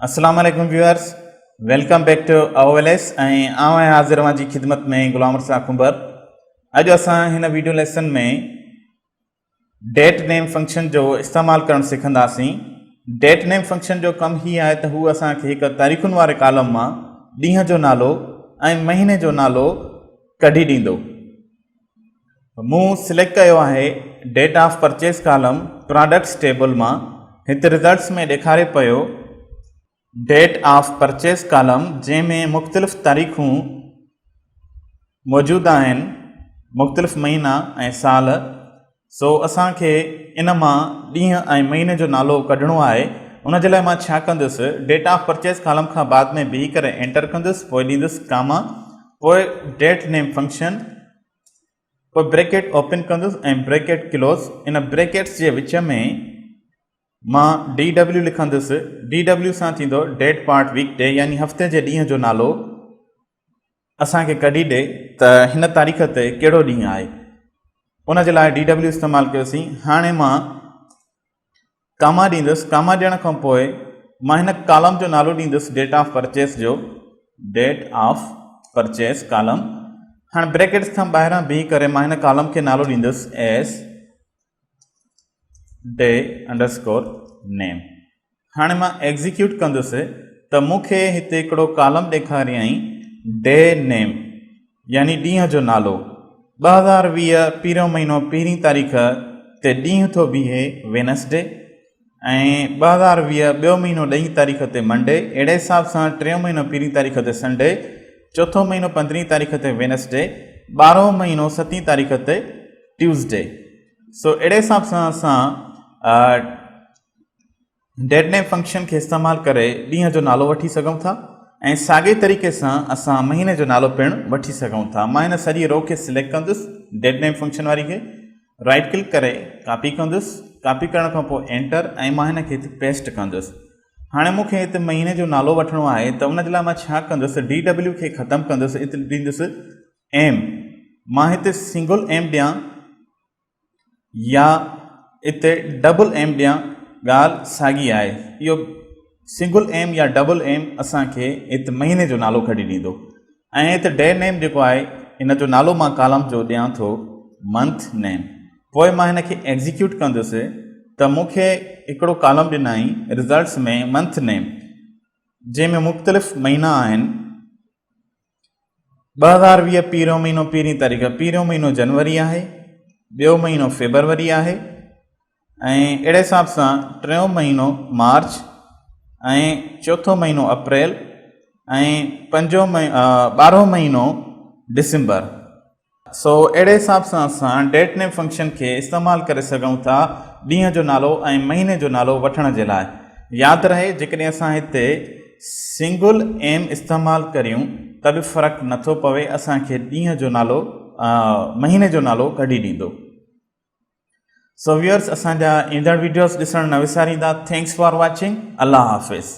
السلام عليڪم viewers welcome back to O L S ۽ آئون آهيان حاضر اوهان جي خدمت ۾ غلام رسا کنڀر. اڄ اسان هن ويڊيو ليسن ۾ ڊيٽ نيم فنڪشن جو استعمال ڪرڻ سکنداسين. ڊيٽ نيم فنڪشن جو ڪم هي آهي ته هو اسان کي هڪ تاريخن واري ڪالم مان ڏينهن جو نالو ۽ مهيني جو نالو ڪڍي ڏيندو. مون سليڪٽ ڪيو آهي date of purchase column products table مان. هت رزلٽس ۾ ڏيکاري پيو ڊيٽ آف پرچيز ڪالم جنهن ۾ مختلف تاريخون موجود آهن، مختلف مهينا ۽ سال. سو اسان کي ان مان ڏينهن ۽ مهيني جو نالو ڪڍڻو آهي. ان جي لاء مان ڇا ڪندس، ڊيٽ آف پرچيز ڪالم کان بعد ۾ بيهي ڪري انٽر ڪندس، پوء ڏيندس ڪاما، پوء ڊيٽ نيم فنڪشن، پوء بريڪيٽ اوپن ڪندس ۽ بريڪيٽ ڪلوز. ان بريڪيٽس جي وچ ۾ مان ڊي ڊبليو لکندس. ڊي ڊبليو سان ٿيندو ڊيٽ پارٽ ويڪ ڊي يعني هفتي جي ڏينهن جو نالو اسان کي ڪڍي ڏي ته هن تاريخ تي ڪهڙو ڏينهن آهي. ان جي لاء ڊي ڊبليو استعمال ڪيوسين. هاڻي مان ڪاما ڏيندس. ڪاما ڏيڻ کان پوء مان هن ڪالم جو نالو ڏيندس ڊيٽ آف پرچيس جو، ڊيٽ آف پرچيس ڪالم. هاڻي بريڪيٽس کان ٻاهران بيهي ڪري مان هن ڪالم کي نالو ڏيندس ايس ڊي انڊرسڪور نيم. هاڻي مان ايگزيڪيوٽ ڪندس ته مون کي هتي هڪڙو ڪالم ڏيکاريائين ڊي نيم يعني ڏينهن جو نالو. 2020 پهريون مهينو پهرين تاريخ تي ڏينهن ٿو بيهي وينسڊي ۽ 2020 ٻيو مهينو ڏهين تاريخ تي منڊي، اهڙي حساب سان ٽيون مهينو پهرين تاريخ تي سنڊي، چوٿون مهينو پندرهين تاريخ تي وينسڊي، ٻارهون مهينو ستين تاريخ تي ٽيوزڊي. سو اهڙي حساب سان اسان ڊيٽ نيم فنڪشن کي استعمال ڪري ڏينهن جو نالو وٺي سگهون ٿا ۽ ساڳئي طريقي سان اسان مهيني جو نالو پڻ وٺي سگهون ٿا. مان هن سڄي رو کي سليڪٽ ڪندس، ڊيٽ نيم فنڪشن واري کي رائٽ ڪلڪ ڪري ڪاپي ڪندس، ڪاپي ڪرڻ کان پوء انٽر ۽ مان هن کي هتي پيسٽ ڪندس. هاڻي مون کي هتي مهيني جو نالو وٺڻو آهي ته ان جي لاء مان ڇا ڪندس، ڊي ڊبليو کي ختم ڪندس، هتي ڏيندس ايم، مان هتي سنگل ايم ڏيان يا اتي ڊبل ايم ڏيان ڳالهه ساڳي آهي. اهو سنگل ايم يا ڊبل ايم اسان کي هت مهيني جو نالو ڪڍي ڏيندو ۽ هت ڊي نيم جيڪو آهي ان جو نالو مان ڪالم جو ڏيان ٿو منٿ نيم. پوء مان هن کي ايگزيڪيوٽ ڪندس ته مون کي هڪڙو ڪالم ڏنائين رزلٽس ۾ منٿ نيم جنهن ۾ مختلف مهينا آهن. 2020 پهريون مهينو پهرين تاريخ، پهريون مهينو جنوري آهي، ٻيو مهينو فيبروري آهي ۽ اهڙي حساب سان ٽيون مهينو مارچ ۽ چوٿون مهينو اپريل ۽ پنجون ٻارهون مهينو ڊسمبر. سو اهڙي حساب سان اسان ڊيٽ نيم فنڪشن کي استعمال ڪري سگهون ٿا ڏينهن جو نالو ۽ مهيني جو نالو وٺڻ جي لاء. ياد رهي جيڪڏهن اسان هتي سنگل ايم استعمال ڪريون ته به فرق نٿو پوي اسان کي ڏينهن جو نالو مهيني جو نالو ڪڍي ڏيندو. سو ويورس اسان جا ايندڙ ويڊيوز ڏسڻ نه وساريندا. Thanks for watching. Allah Hafiz.